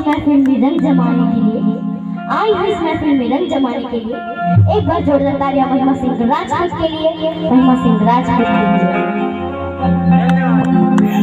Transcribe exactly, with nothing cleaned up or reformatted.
महफिल में रंग जमाने के लिए, आई हूँ इस महफिल में रंग जमाने के लिए। एक बार जोरदार तालियां महिमा सिंह राजपूत के लिए, महिमा सिंह राजपूत के लिए।